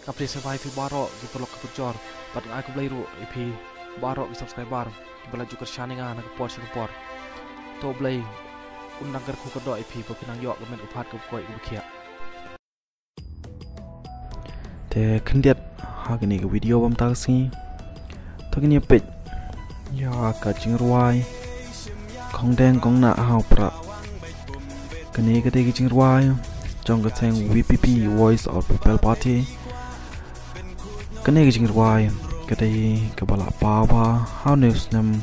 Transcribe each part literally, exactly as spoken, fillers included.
Ka phi sa bai phi baroh ki paralok ki parajor. Bad nga ai khublei ruh ïa phi baroh ki subscriber kiba la ju kyrshan ïa nga na ka por sha ka por. To Blei un nang kyrkhu kyrdoh ïa phi ba phin nang ïoh ka met ka phad kaba koit kaba khiah. Te khyndiat ha kane ka video ba mynta ka sngi. To ngin ïa peit ïa ka jingrwai Khongdeng Khongna ha u Prah. Kane ka dei ka jingrwai jong ka seng V P P, Voice of People Party. Kane ka jingrwai ka dei kaba la paw bha ha une u snem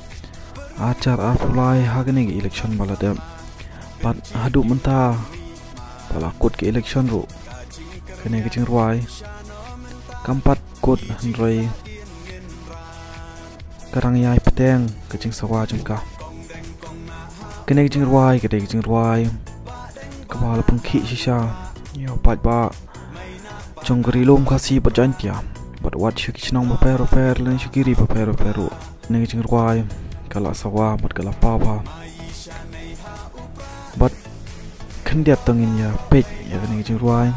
ar hajar arphew lai ha kane ka election ba la dep. Bad haduh mynta ba la kut ka election ruh, kane ka jingrwai kam pat kut, hynrei ka dang ïai bteng ka jingsawa jong ka. Kane ka jingrwai ka dei ka jingrwai kaba la pynkhih shisha ïa u paidbah jong ka Ri Lum Khasi bad Jaiñtia, bad wat sha ki shnong bapher bapher lane sha ki ri bapher bapher ruh. Kane ka jingrwai ka la sawa bad ka la paw bha. Bad khyndiat to ngin ïa peit ïa kane ka jingrwai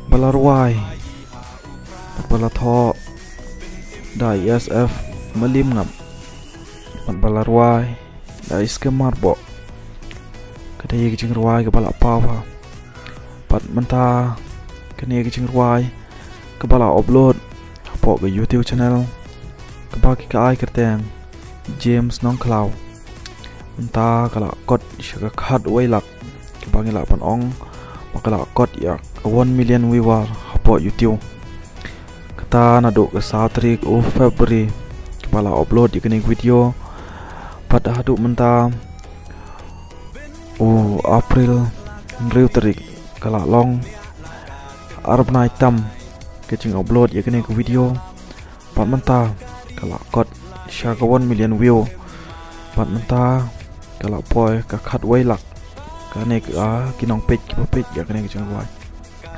ba la rwai bad ba la thoh da i S F Malimngap bad ba la rwai da i Skemar Boh. Ka dei ka jingrwai kaba la paw bha. Bad mynta kane ka jingrwai kaba la upload hapoh ka YouTube channel kaba ki ka ai kyrteng James Nongkhlaw. Mynta ka la kot sha ka khatwei lak, kaba ngi lah ban ong ba ka la kot ïa ka one million viewer hapoh YouTube. Kata naduh ka saw tarik u February kaba la upload ïa kane ka video. Bad haduh mynta u April hynriew tarik ka la long ar bnai tam ka jingupload ïa kane ka video. Bad mynta ka la kot sha ka one million view. Bad mynta ka la poi ka khatwei lak. Kane ka, ah, ki nongpeit kiba peit ïa kane ka jingrwai.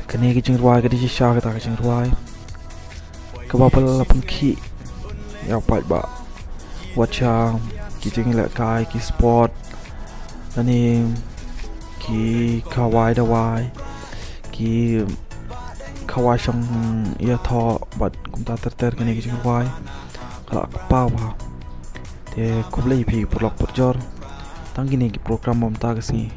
Kane ka jingrwai ka dei shisha kata ka jingrwai kaba la pynkhih ïa u paidbah. Wat sha ki jinglehkai, ki sport, lane ki khawai dawai, ki khawai shong ïathoh bad kumta ter ter. Kane ka jingrwai ka la paw bha. Te khublei ïa phi paralok parajor. Tang kine ki program ba mynta ka sngi.